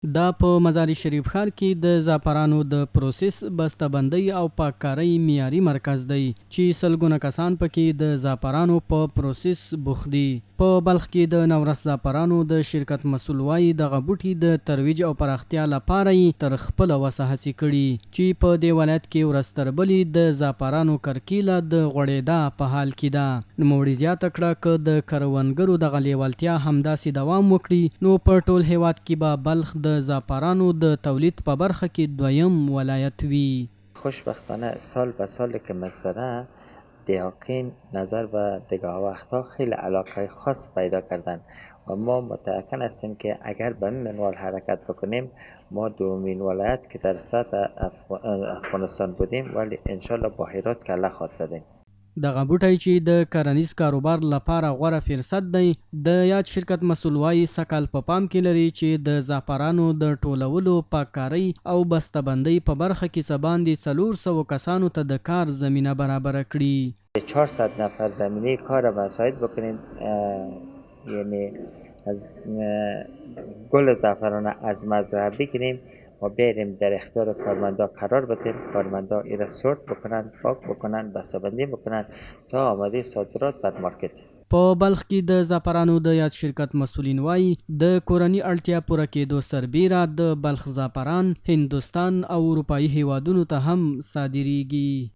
دا په مزار شریف ښار کې د زعفرانو د پروسس، بسته بندۍ او پاککارۍ معیاري مرکز دی چې سلګونه کسان پکې د زعفرانو په پروسس بوخت دي. په بلخ کې د نورس زعفرانو د شرکت مسول وايي، دغه بوټي د ترویج او پراختیا لپاره یې تر خپله وسه هڅې کړي چې په دې ولایت کې ورځ تر بلې د زعفرانو کرکیله د غوړېدا په حال کې ده. نوموړي زیاته کړه، که د کروندګرو دغه لېوالتیا همداسې دوام وکړي، نو په ټول هېواد کې به بلخ د زعفرانو د تولید په برخه کې دویم ولایت وي. خوشبختانه سال به سال که میگذره دهاقین نظر به دیگه وقتها خیلی علاقه خاص پیدا کردن و ما متیقن هستیم که اگر به این منوال حرکت بکنیم، ما دومین ولایت که در سطح افغانستان بودیم، ولی انشالله با هرات کله خواهد زدیم. دغه بوټی چې د کرنیز کاروبار لپاره غوره فرصت دی، د یاد شرکت مسول وايي، سږکال په پام کې لري چې د زعفرانو د ټولولو، پاککارۍ او بسته بندۍ په برخه کې څه باندې 400 کسانو ته د کار زمینه برابره کړي. 400 نفر زمینه کار مساعد بکنیم، یعنی از گل زعفران از مزرعه بگیریم و بیاریم در اختیار کارمندا قرار بدیم، کارمندا ایره سورت بکنن، پاک بکنن، بسته‌بندی بکنن تا آماده صادرات بر مارکت. په بلخ کې د زعفرانو د یاد شرکت مسولین وايي، د کورني اړتیا پوره کېدو سربېره د بلخ زعفران هندوستان او اروپايي هېوادونو ته هم صادرېږي.